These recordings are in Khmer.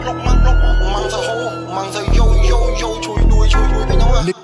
ប្លុកម៉ាំងប្លុកម៉ាំងសហូម៉ាំងសយោយោយោជួយដួយជួយជួយទៅហ្នឹង នេះ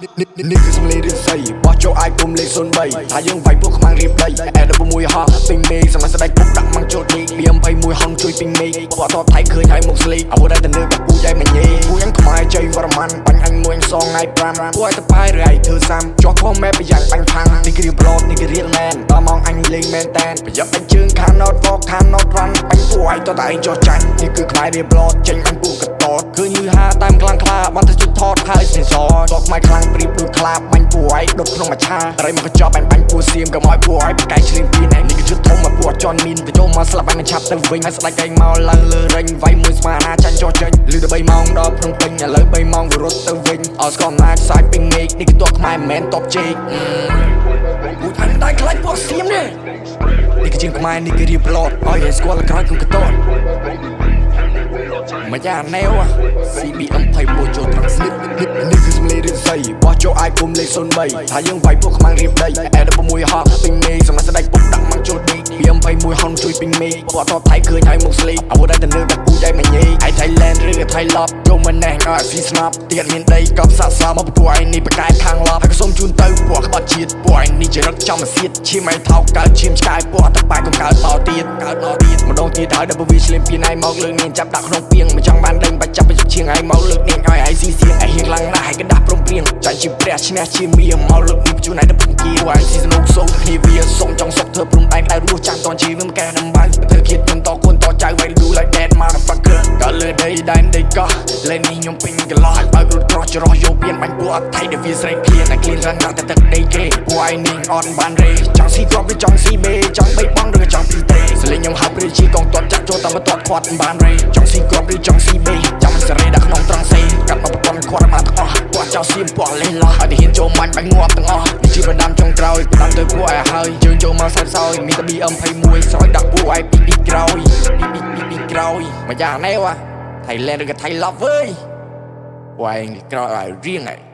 នេះគឺសំលេងរិស័យបោះចូលអាយគុំលេខ03ថាយើងវាយពួកខ្មាំងរៀបដីអែ16ហោះពេញមេឃសម្រាប់ស្ដេចពុកដាក់ម៉ាំងចូលនេះ BM21 ហងជួយពេញមេឃពួកតបថៃឃើញហើយមុខស្លីអាវុធឲ្យទៅលើកពូយ៉ៃមញីពួកយ៉ាងខ្មែរជ័យវរ្ម័នបាញ់អញមួយសងថ្ងៃ5ពួកឲ្យទៅបាយឬឲ្យធ្វើសាំចោះខំម៉ែប្រយ៉ាងបាញ់ផាំងនេះគឺរៀបប្លតនេះគឺរៀលមែនដល់ម៉ោងអញលេងមែនតែនប្រយ័ត្នបាញ់ជើងខាង not walk ខាង not run បាញ់ពួកឲ្យតតែឯងចោះចាញ់នេះគឺខ្មែររៀបប្លតចេញបាញ់ពួកកតតឃើញលឺហាតាមខ្លាំងខ្លាបានតែជិះថតហើយស្នេសតបខ្មែរខ្លាំងប្រៀបដូចខ្លាបាញ់ពួកឯងដុតក្នុងមួយឆាត្រីមកកញ្ចប់បាញ់បាញ់ពួកសៀមកុំឲ្យពួកឯងបកែឆ្លៀងពីនេះនេះគឺជុតធំមកពួកចន់មីនទៅចូលមកស្លាប់បាញ់មិនឆាប់ទៅវិញហើយស្ដាច់កែងមកឡើងលើរេញវាយមួយស្មាណាចាញ់ចោះចេញលឺទៅ3ម៉ោងដល់ភ្នំពេញឥឡូវ3ម៉ោងវារត់ទៅវិញអត់ស្គាល់អំណាចសាយពេញមេឃនេះគឺតបខ្មែរមិនមែនតបជែកពួកអញមិនដែរខ្លាចពួកសៀមទេនេះគឺជាខ្មែរនេះគឺរៀបប្លតឲ្យឯងស្គាល់ក្រោយកុំកតតមកយ៉ាណែវ CBM 21ចូលត្រង់ស្លឹកនេះគឺសំលេងរិស័យបោះចូលអាយគុំលេខ03ថាយើងវាយពួកខ្មាំងរៀបដីអែ16ហោះពេញមេឃសម្រាប់ស្ដេចពុកដាក់ម៉ាំងចូលនេះ BM21 ហងជួយពេញមេឃពួកតបថៃឃើញហើយមុខស្លីអាវុធឲ្យទៅលើតែពូយ៉ៃមញីឯ Thailand ឬក៏ថៃឡប់ចូលមកណែឲ្យអាស៊ីស្នប់ទៀតមានដីកប់សាក់សាមកពួកឯងនេះប្រកែកខាងឡប់ហើយក៏សូមជូនទៅពួកក្បត់ជាតិពួកឯងនេះចរិតចំសៀតឈាមឯថោកកើតឈាមឆ្កែពួកតប៉ែកុំកើតតទៀតកើតតទៀតម្ដងទៀតហើយដល់វាឆ្លៀមពីណៃមកលើកនេះចាប់ដាក់ក្នុងពីងមិនចង់បានដេញបាច់ចាប់ទៅឈៀងឯងមកលើកនេះឲ្យឯងស៊ីសៀងឯងហៀងឡើងណាស់ឯងកដាស់ព្រមព្រៀងចាញ់ជាព្រះឈ្នះជាមៀមកលើកនេះបញ្ជូនឯងទៅភូមិគៀពួកឯងស៊ីសនុកសូទៅគ្នាវាសុំចង់សុកធ្វើព្រំដែនដែលរស់ចាំតនជីវិតកែដំបៅធ្វើគៀតខ្ញុំតកូនតចៅវាយ do like that motherfucker ក៏លើដីដែនដីកោះលេនេះខ្ញុំពេញកន្លោះឲ្យបើករត់ក្រោះច្រោះយកពៀនបាញ់ពួកអត់ថៃដែលវាស្រែកឃ្លានឲ្យឃ្លានរឹងដល់តែទឹកដីគេពួកឯងនេះអត់បានរេចង់ស៊ីគ្រាប់ឬចង់ស៊ីបេចង់បីបងឬចង់ពីទេសលេងខ្ញុំហៅព្រះជាកងតតចាក់ចូលតាមបន្ទាត់ខាត់បានរេចង់ស៊ីគ្រាប់ឬចង់ស៊ីបេចាំសេរីដាក់ក្នុងត្រង់សេកាត់មកប្រព័ន្ធខាត់មកទាំងអស់ពួកចោលសៀមពួកលេះលោះឲ្យតែហ៊ានចូលមាញ់បាញ់ងាប់ទាំងអស់នេះជាបណ្ដាំចុងក្រោយបណ្ដាំទៅពួកឯងហើយយើងចូលមកសែបសោយមានតែ BM21 ស្រោចដាក់ពួកឯងពីពីក្រោយពីពីពីពីក្រោយមកយ៉ាងណែវ Thailand ឬក៏ Thai Love វើយពួកឯងក្រោយឲ្យរៀងឯង។